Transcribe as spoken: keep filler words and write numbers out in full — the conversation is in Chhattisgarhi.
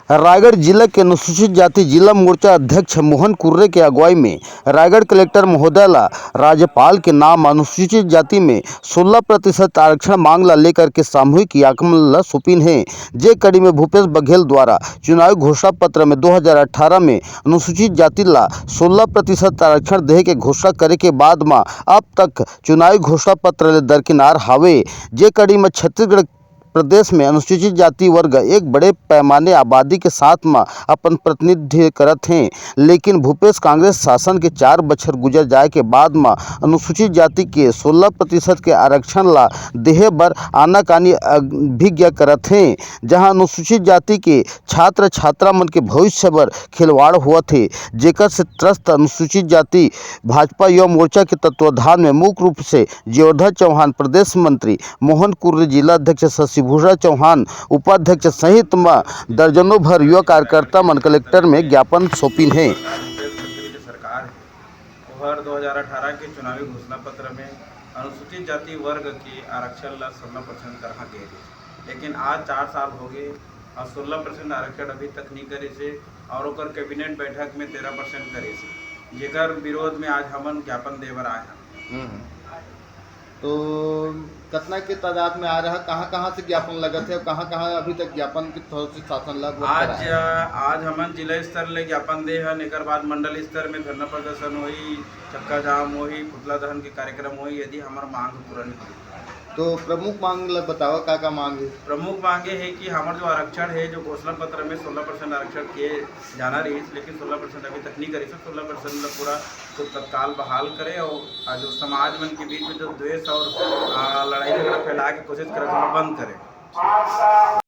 रायगढ़ जिला के अनुसूचित जाति जिला मोर्चा अध्यक्ष मोहन कुर्रे के अगुवाई में रायगढ़ कलेक्टर महोदय ला राज्यपाल के नाम अनुसूचित जाति में सोलह प्रतिशत आरक्षण मांग ला लेकर के सामूहिक ज्ञापन ला सौंपिन हे। जे कड़ी में भूपेश बघेल द्वारा चुनावी घोषणा पत्र में दो हज़ार अठारह में अनुसूचित जाति ला सोलह प्रतिशत आरक्षण देहे के घोषणा करे के बाद म अब तक चुनावी घोषणा पत्र ले दरकिनार हावे। जे कड़ी में छत्तीसगढ़ प्रदेश में अनुसूचित जाति वर्ग एक बड़े पैमाने आबादी के साथ म अपन प्रतिनिधित्व करत हें, लेकिन भूपेश कांग्रेस शासन के चार बछर गुजर जाए के बाद म अनुसूचित जाति के सोलह प्रतिशत के आरक्षण ला देहे बर आनाकानी अभिज्ञा करत हें, जहां अनुसूचित जाति के छात्र छात्रा मन के भविष्य बर खिलवाड़ होवत हे, जेकर से त्रस्त अनुसूचित जाति भाजपा युवा मोर्चा के तत्वाधान में मुख्य रूप से जियोधर चौहान, प्रदेश मंत्री मोहन कुर्रे, जिला अध्यक्ष शशिभूषण चौहान, उपाध्यक्ष सहित म दर्जनों भर युवा कार्यकर्ता मन कलेक्टर में ज्ञापन सौंपिन हे। सरकार हे, ओहर दो हज़ार अठारह के चुनावी घोषणा पत्र में अनुसूचित जाति वर्ग के आरक्षण ला सोलह परसेंट करहा गे रहिस, लेकिन आज चार साल हो गए और सोलह परसेंट आरक्षण अभी तक नहीं करिस हे और ओकर कैबिनेट बैठक में तेरह परसेंट करिस हे, जेकर विरोध में आज हमन ज्ञापन दे बर आए हन। हम्म। तो कतना के तादाद में आ रहा, कहाँ-कहाँ से ज्ञापन लगत हे और कहाँ-कहाँ अभी तक ज्ञापन के थोड़ा से शासन ला वो आज, कराए? आज हमन जिला स्तर ले ज्ञापन दे हन, एकर बाद मंडल स्तर में धरना प्रदर्शन होही, चक्का जाम होही, पुतला दहन के कार्यक्रम होही, यदि हमर मांग पूरा नहीं होही। तो प्रमुख मांग ला बतावा, का-का मांग हे? प्रमुख मांग ये हे कि हमर जो आरक्षण हे, जो घोषणा पत्र में सोलह परसेंट आरक्षण के जाना रहिस, लेकिन सोलह परसेंट अभी तक नहीं करिस हे, सोलह परसेंट ला पूरा तो तत्काल बहाल करे और जो समाज मन के बीच में जो द्वेष और, आ, लड़ाई झगड़ा फैलाए के कोशिश करे, ओला बंद करे।